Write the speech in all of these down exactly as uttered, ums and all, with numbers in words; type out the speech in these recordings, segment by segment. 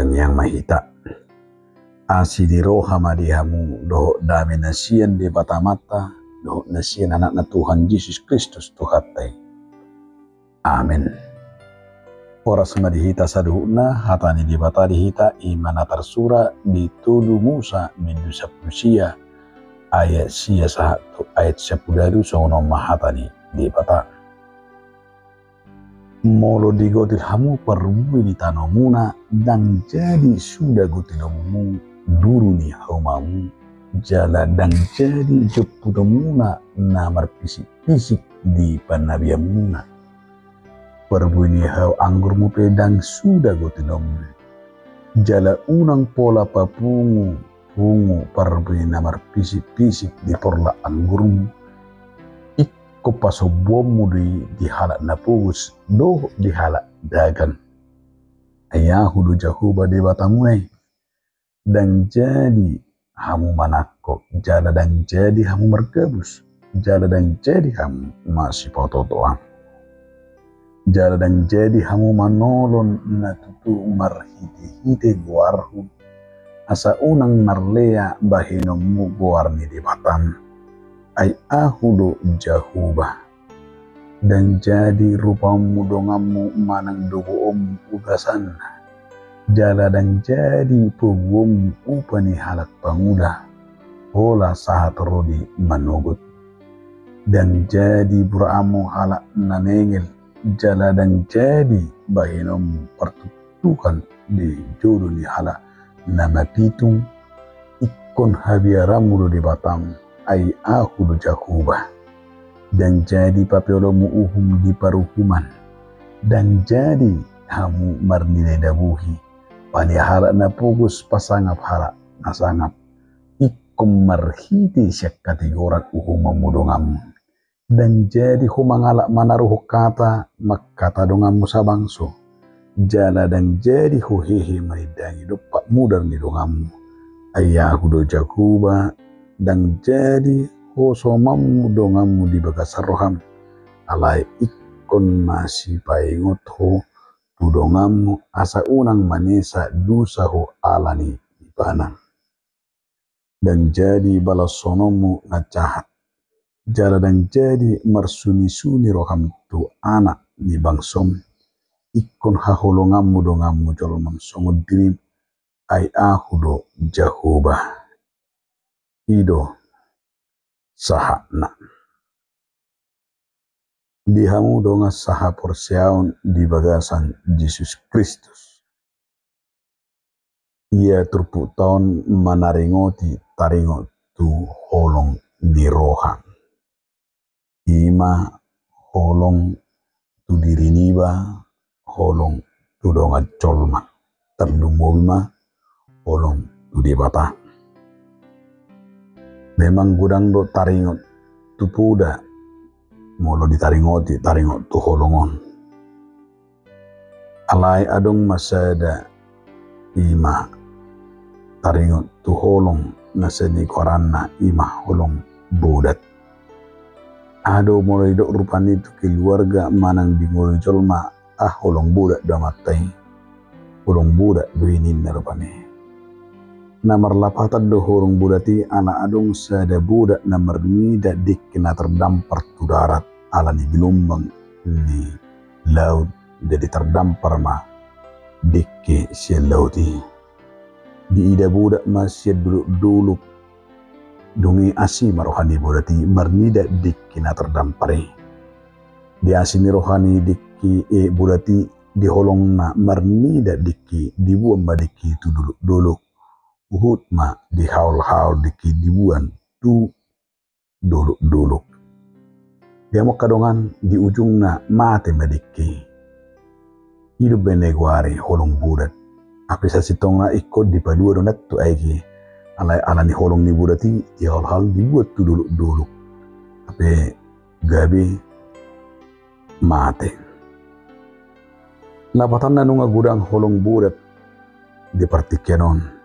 Tangiang ma hita. Asi ni roha ma di hamu dohot dame na sian Debata Amanta dohot na sian Anakna Tuhan Jesus Kristus Tuhanta i. Amen. Horas ma di hita saluhutna. Hata ni Debata di hita i ma na tarsurat di Tolu Musa bindu sampulu sia ayat sia sahat tu ayat sampulu ualu. Songon on ma hata ni Debata. Molo digotil hamu parbue ni tanomuna, ndang jadi suda gotilonmu duru ni haumamu, jala ndang jadi jomputonmuna na marpisikpisik di panabianmuna. Parbue ni hau anggurmu pe ndang suda gotilonmu, jala unang pola papungu pungu parbue na marpisikpisik di porlak anggurmu. Ingkon pasombuonmu do i di halak na pogos dohot di halak dagang. Ai Ahu do Jahowa Debatamuna i. Ndang jadi hamu manangko, jala ndang jadi hamu margabus, jala ndang jadi hamu masipaototoan, jala ndang jadi hamu manolon na tutu marhitehite goarhu, asa unang marlea bahenonmu goar ni Debatam. Ai Ahu do Jahowa. Ndang jadi rupaonmu donganmu manang dogoonmu ugasanna, jala ndang jadi poguonmu upa ni halak panguda, hola sahat ro di manogot. Ndang jadi buraanmu halak na nengel, jala ndang jadi bahenonmu partuktukan di jolo ni halak na mapitung. Ingkon habiaranmu do Debatam, ai Ahu do Jahowa. Ndang jadi papeolonmu uhum di paruhuman. Ndang jadi hamu marnilai na bohi, palia halak na pogos pasangap halak na sangap. Ingkon marhite sian hatigoran uhumonmu donganmu. Ndang jadi ho mangalap manaruhon hata mangkata donganmu sabangso, jala ndang jadi ho hehe manindangi dompak mudar ni donganmu. Ai Ahu do Jahowa. Ndang jadi ho somanmu donganmu di bagasan roham, alai ingkon masipaingot ho tu donganmu asa unang manesa dosa ho ala ni ibana. Ndang jadi balashononmu na jahat, jala ndang jadi marsunisuni roham tu anak ni bangsom. Ingkon haholonganmu donganmu jolmam songon dirim, ai Ahu do Jahowa. I do sahatna. Di hamu dongan sahaporseaon di bagasan Jesus Kristus. Ia turpukta on manaringoti taringot tu holong ni roha. I ma holong tu diri niba, holong tu dongan jolma, tarlumobi ma holong tu Debata. Memang godang do taringot tu poda molo ditaringoti taringot tu holong on. Alai adong ma sada, i ma taringot tu holong na sai nigoaranna, i ma holong bodat. Aha do molo didok rupani tu keluarga manang di ngolu ni jolma, ah, holong bodat do amanta i. Holong bodat do i ninna rupani. Na marlapatan do holong bodat i ala adong sada bodat na marnida dengke na tardampar tu darat ala ni gelombang ni laut, jadi tardampar ma dengke sian laut i. Diida bodat ma sian dolok-dolok. Dung i asi ma roha ni bodat i marnida dengke na tardampar i. Diasi ni roha ni dengke, eh, bodat i di holongna marnida dengke, diboan ma dengke tu dolok-dolok. Huhut ma dihaol-haol dengke diboan tu dolok-dolok. Di hamu angka dongan, di ujungna mate ma dengke i. I do umbahen na digoari holong bodat. Hape sasintongna ingkon dipalua do nang tu aek i. Alai ala ni holong ni bodat i dihaol-haol diboan tu dolok-dolok. Hape gabe mate. Lapatanna nunga godang holong bodat di partingkian on.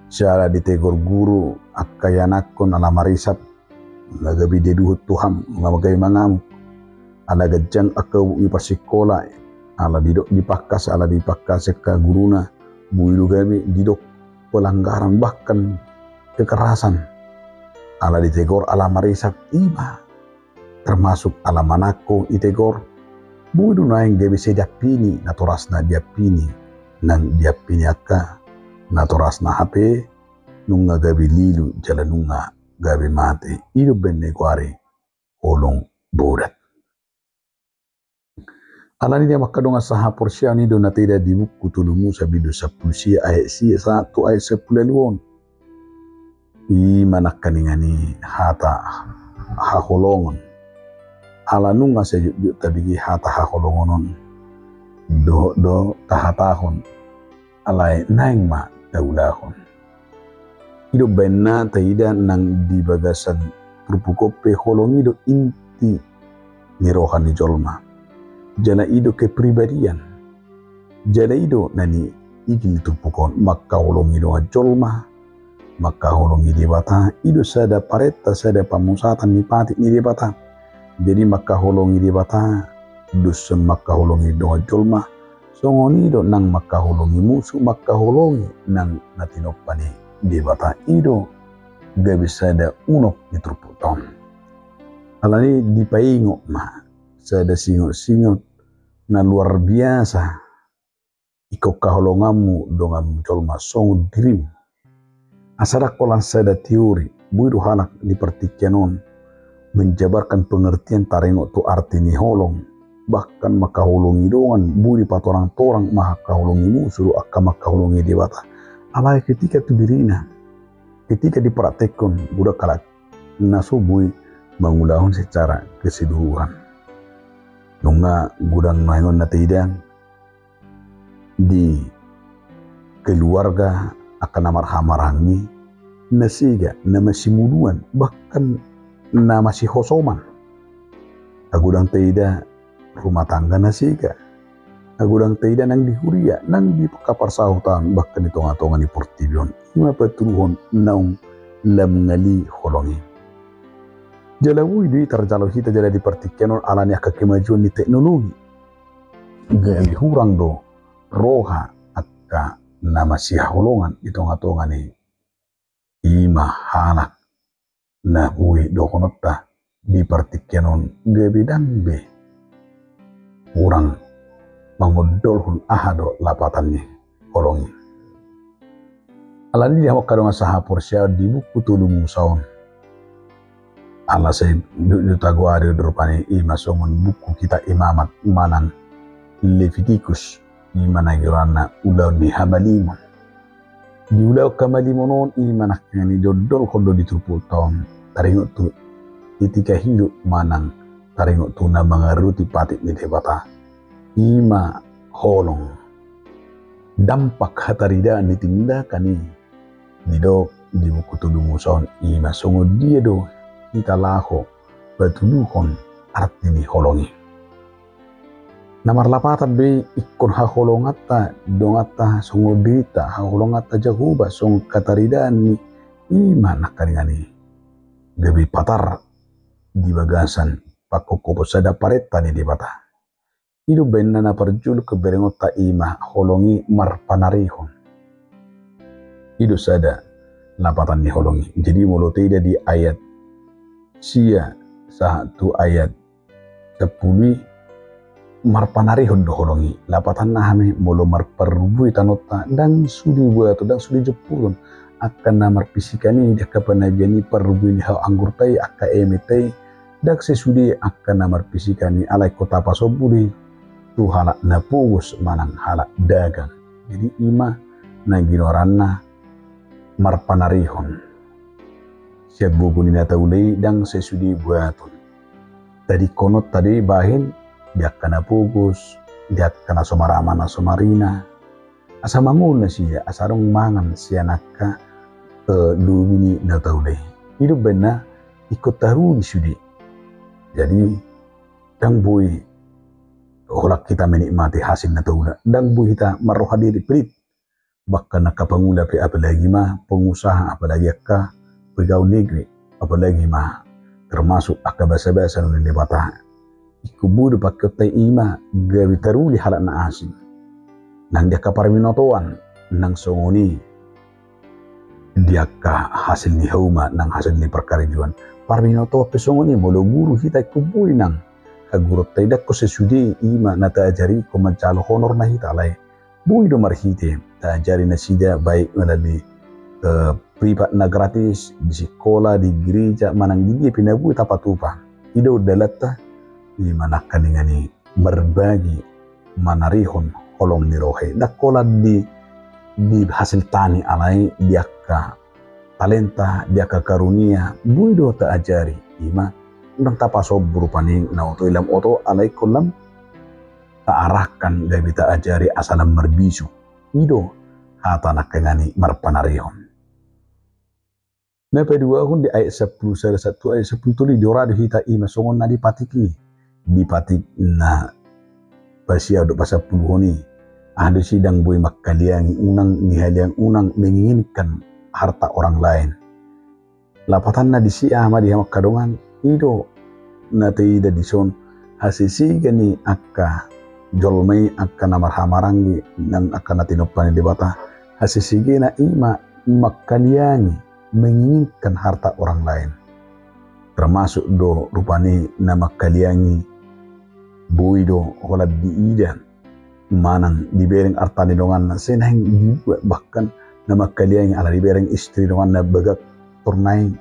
Siala ditegor guru angka ianakhon ala marisap, nunga gabe diaduhon Tuhan, nunga gabe mangamuk. Ala ganjang angka obuk ni parsikola, ala didok dipangkas, ala dipangkas angka guruna, boi do gabe didok pelanggaran bahkan kekerasan. Ala ditegor ala marisap, ima termasuk ala manangko ditegor. Boi do naeng gabe sai diampini natorasna, diampini nang diampini angka natorasna, hape nunga gabe lilu jala nunga gabe mate. I do umbahen na digoari holong bodat. Alani i, di hamu angka dongan sahaporseaon, i do na taida di buku Tolu Musa bindu sampulu sia ayat sia sahat tu ayat sampulu ualu on. Ima nangkiningan i hata haholongon. Ala nunga sai jotjot tabege hata haholongon on, dohot do tahatahon, alai naeng ma taulahon. I do umbahen na taida nang di bagasan turpuk on pe holong i do inti ni roha ni jolma. Jala i do kepribadian. Jala i do na niigil ni turpuk on, mangkaholongi dongan jolma, mangkaholongi Debata, i do sada parenta, sada pamusatan ni patik ni Debata. Jadi mangkaholongi Debata, dos mangkaholongi dongan jolma, songon i do nang mangkaholongi musu, mangkaholongi nang na tinompa ni Debata, i do gabe sada unok ni turpukta on. Alani i dipaingot ma sada singot-singot na luar biasa. Ingkon haholonganmu dongan jolma songon dirim. Asa ndang holan sada teori, boi do halak di partingkian on menjabarkan pengertian taringot tu arti ni holong. Bahkan mangkaholongi dongan, boi dipatorang-torang mangkaholongi musu do angka mangkaholongi Debata. Alai ketika tu dirina, ketika dipraktekhon, godang halak na so boi mangulahon secara keseluruhan. Nunga godang nuaeng on na taida di keluarga angka na marhahamaranggi, na sega, na masimuluan, bahkan na masihosoman. Godang taida rumah tangga na sega. Godang taida nang di huria, nang di angka parsahutan, bahkan di tonga-tonga ni portibi on. Ima patuduhon naung lam ngali holong i. Jala boi do i tarjalo hita jala di partingkian on alani angka kemajuan ni teknologi. Gabe hurang do roha angka na masihaholongan di tonga-tonga ni ima halak na boi dohononta di partingkian on, gabe ndang be hurang mangondolhon aha do lapatan ni holong i. Alani i, di hamu angka dongan sahaporseaon, di buku Tolu Musa on, ala sai jotjot tagoari do rupani, ima songon buku Kitab Imamat manang Levitikus, ima na goarna Ulaon ni Hamalimon. Di ulaon hamalimon on, ima nangkiningan i diondolhon do di turpukta on taringot tu etika hidup manang taringot tu na mangaradoti patik ni Debata, ima holong. Dampak hataridaan ni tindakan i didok di buku Tolu Musa on, ima songon dia do hita laho patuduhon arti ni holong i. Na marlapatan do i ingkon haholonganta donganta songon dirinta, haholonganta Jahowa songon hataridaan ni, ima nangkiningan i gabe patar di bagasan pangkophopon sada parenta ni Debata. I do umbahen na parjolo keberengonta, ima holong i marpanarihon. I do sada lapatan ni holong i. Jadi molo taida di ayat sia sahat tu ayat sampulu i, marpanarihon do holong i. Lapatanna hami molo marparrubui tanonta, ndang sude buaton, ndang sude jompuron. Angka na marpisikan i di angka panabian i, parrubui ni hau anggurta i, angka ementa i, ndang sai sude angka na marpisikan i, alai ingkon tapasombu do i tu halak na pogos manang halak dagang. Jadi ima na ginoaranna marpanarihon. Sian gogo ni na taula i ndang sai sude buaton. Tadingkononta do i bahen di angka na pogos, di angka na so marama na so marina. Asa mangolu nasida, asa adong mangan sian angka, eh, lobi ni na taula i. I do umbahen na ingkon taruli sude. Jadi ndang boi holan hita menikmati hasil na taula. Ndang boi hita marroha diri pelit. Bahkan angka pangula pe, apalagi ma pengusaha, apalagi angka pegawai negeri, apalagi ma termasuk angka basabasa na nilehon Debata. Ingkon boi do pangkeonta i, ima gabe taruli halak na asing. Nang di angka parminotoan, nang songon i di angka hasil ni hauma nang hasil ni parkarejoan. Parbinotoan pe songon i, molo guru hita ingkon boi nang haguruonta i, ndang ingkon sesude i ma na taajari ingkon manjalo honorna hita, alai boi do marhite taajari nasida baik melalui, eh, privat na gratis, di sikola, di gereja, manang di dia pe na boi tapatupa. I do dalanta, i ma nangkaningan i marbagi manarihon holong ni roha i. Ndang holan di, di hasil tani, alai di angka talenta, di angka karunia, boi do taajari. I ma, ndang tapasombur rupani na oto i, lam oto, alai ingkon lam taarahkan gabe taajari asa lam marbisuk. I do hata nangkaningan i marpanarihon. Na paduahon di ayat sampulu sada sahat tu ayat sampulu tolu i, diorado hita i ma songon na dipatik i. Dipatik na pasiahut dohot pasampuluhon i. Aha do i? Ndang boi mangkaliangi, unang nihaliang, unang menginginkan harta orang lain. Lapatanna disi aha ma di hamu angka dongan? I do na taida dison, hasesega ni angka jolma i, angka na marhahamaranggi nang angka na tinompa ni Debata, hasesegena i ma mangkaliangi, menginginkan harta orang lain. Termasuk do rupani na mangkaliangi, boi do holan diida manang dibereng arta ni donganna, sai naeng dibuat, bahkan na mangkaliangi ala dibereng istri donganna bagak, tor naeng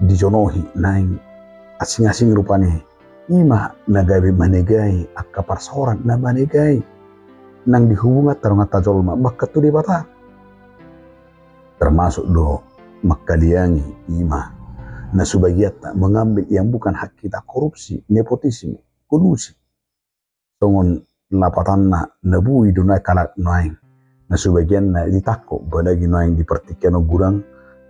dijonohi, naeng asing-asing rupani. I ma na gabe manegai angka parsaoran, na manegai nang di hubunganta donganta jolma, bahkan tu Debata. Termasuk do mangkaliangi i ma na subagianta mengambil yang bukan hak kita, korupsi, nepotisme, kolusi. Songon lapatanna, na boi do nuaeng halak nuaeng na subagianna ditangkok, apalagi nuaeng di partingkian on godang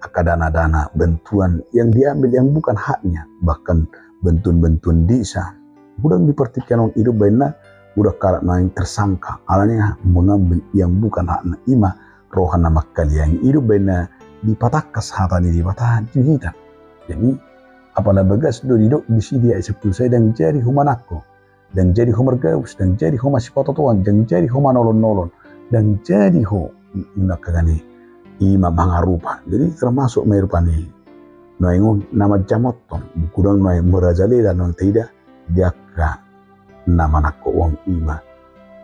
angka dana-dana bantuan yang diambil yang bukan haknya, bahkan bantuan-bantuan desa. Godang di partingkian on, i do umbahen na godang halak nuaeng tersangka alani aha? Mengambil yang bukan hakna, i ma roha na mangkaliangi. I do umbahen na dipatangkas hata ni Debata tu hita. Jadi, apala bagas do didok disi di ayat sampulu sada, ndang jadi ho manangko, ndang jadi ho margabus, ndang jadi ho masipatotoan, ndang jadi ho manolon-nolon, ndang jadi ho, nangkaningan i, i ma mangarupa. Jadi termasuk ma i rupani nuaeng on na manjamothon, godang nuaeng merajalela nuaeng taida di angka na manangko on, i ma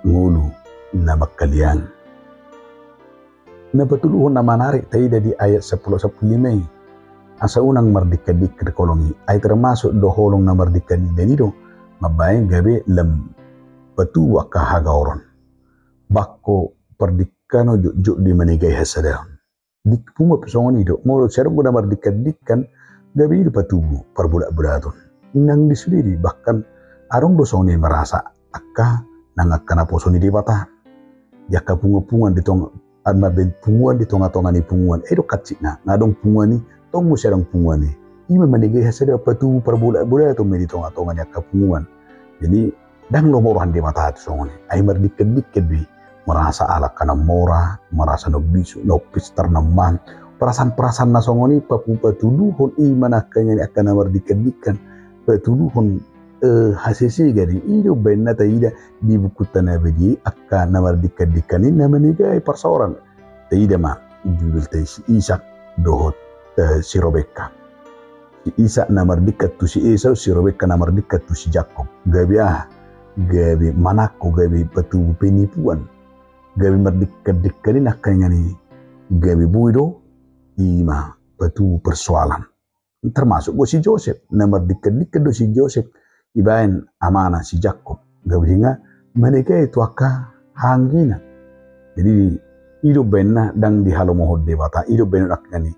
ngolu na mangkaliangi. Na patoluhon na manarik taida di ayat sampulu sampulu lima i, asa unang mardingkan-dingkan holong i. Ai termasuk do holong na mardingkan-dingkan i do mambahen gabe lam patubu angka hagaoron. Bangko pardingkanon jotjot do i manegai hasadaon. Di punguan pe songon i do, molo sai adong do na mardingkan-dingkan, gabe i do patubu parbolat-bolaton. Nang di sude do i, bahkan adong do songon i marasa angka nang angka naposo ni Debata. Di angka punguan-punguan di tong-, an ma ben punguan di tonga-tonga ni punguan. I do hansit na, nga adong punguan i, tong muse adong punguan i. I ma manegai hasadaon, patubu parbolat-bolaton ma i di tonga-tonga ni angka punguan. Jadi, ndang lomo roha ni Debata tu songon i. Ai mardingkan-dingkan do i. Merasa ala angka na mora, merasa na bisuk, na pistar, na man. Perasaan-perasaan na songon i, papu-, patuduhon i ma nangkaningan i angka na mardingkan-dingkan. Patuduhon, eh, hasesega do i. I do umbahen na taida di Bukunta na Badia i, angka na mardingkan-dingkan i na manegai parsaoran. Taida ma di Bibelta i si Isak dohot, eh, si Rebeka. Si Isak na mardingkan tu si Esau, si Rebeka na mardingkan tu si Jakob. Gabe aha? Gabe manangko, gabe patubu penipuan. Gabe mardingkan-dingkan i nangkaningan i, gabe boi do i ma patubu persoalan. Termasuk do si Josep, na mardingkan-dingkan do si Josep dibahen amana si Jakob, gabe denggan manegai tu angka hahaanggina. Jadi, i do umbahen na ndang dihalomohon Debata, i do umbahen na nangkaningan i,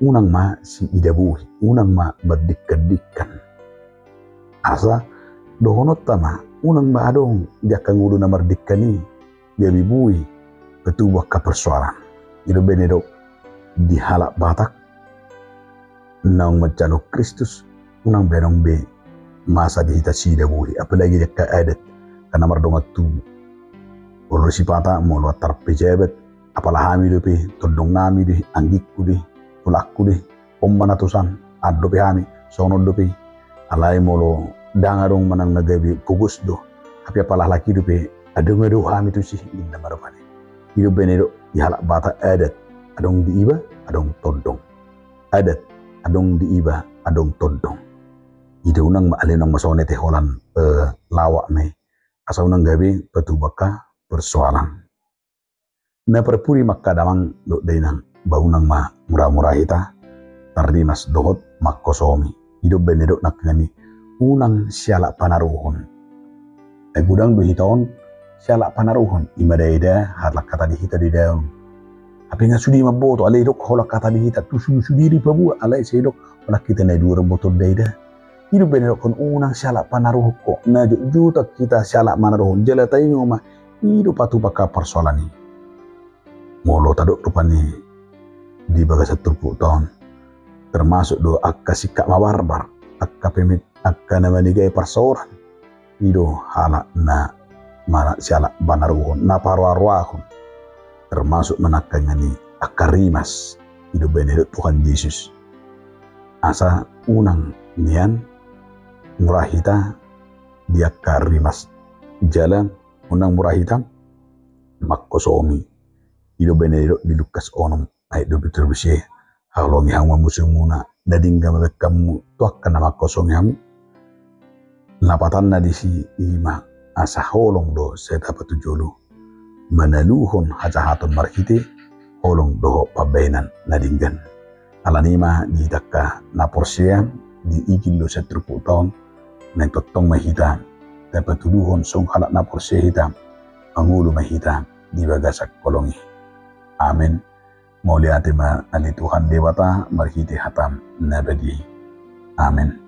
unang ma siida bohi, unang ma mardingkan-dingkan. Asa dohononta ma, unang ma adong di angka ngolu na mardingkan i gabe boi patubu angka persoalan. I do umbahen na didok di halak Batak naung manjalo Kristus, unang be adong be masa di hita siida bohi, apalagi di angka adat, angka na mardongan tubu. Molo sipata, molo antar pejabat, apala hami dope, tondongnami do i, anggingku do i, tulangku do i, on ma na tusan, an dope hami, songon on dope i. Alai molo ndang adong manang na gabe pogos do, hape apala halak i dope, adong do hami tusi, ninna ma rupani. I do umbahen na didok, di halak Batak adat, adong di iba, adong tondong. Adat, adong di iba, adong tondong. I do unang ma ale unang ma songon i te holan, eh, lawak ma i. Asa unang gabe patubu angka persoalan. Na parpudi ma angka damang dohot dainang, ba unang ma mura-mura hita tarrimas dohot mangkosomi. I do umbahen na didok nangkaningan i unang sialap panaruhon. Ai godang do hita on sialap panaruhon, i ma daida, halak hata di hita daida on. Hape nga sude mamboto, alai didok holan hata di hita, tu sudu-sudu diri paboa, alai sai didok holan hita na dua mamboto daida. I do umbahen na didokkon unang sialap panaruhon ho, na jotjotan hita sialap manaruhon, jala taingot ma, i do patubu angka persoalan i. Molo tadok rupani di bagasan turpukta on, termasuk do angka singkat mabarbar, angka pemit, angka na manigai parsaoran, i do halak na mana sialap panaruhon, na paroa-roahon, termasuk ma nangkaningan i angka rimas, i do umbahen na didok Tuhan Jesus. Asa unang nian mura hita di angka rimas, jala unang mura hita mangkosomi. I do umbahen na didok di Lukas onom ayat dua pulu sia, haholongi hamu ma musumuna, na denggan ma bahen hamu tu angka na mangkosongi hamu. Lapatanna disi i ma, asa holong do sai tapatujolo manaluhon hajahaton marhite holong dohot pambahenan na denggan. Alani i ma di hita angka na porsea, diigil do sian turpukta on, naeng tongtong ma hita tapatuduhon songon halak na porsea hita, mangolu ma hita di bagasan holong i. Amen. Mauliate ma ale Tuhan Debata marhite hataM na badia i. Amen.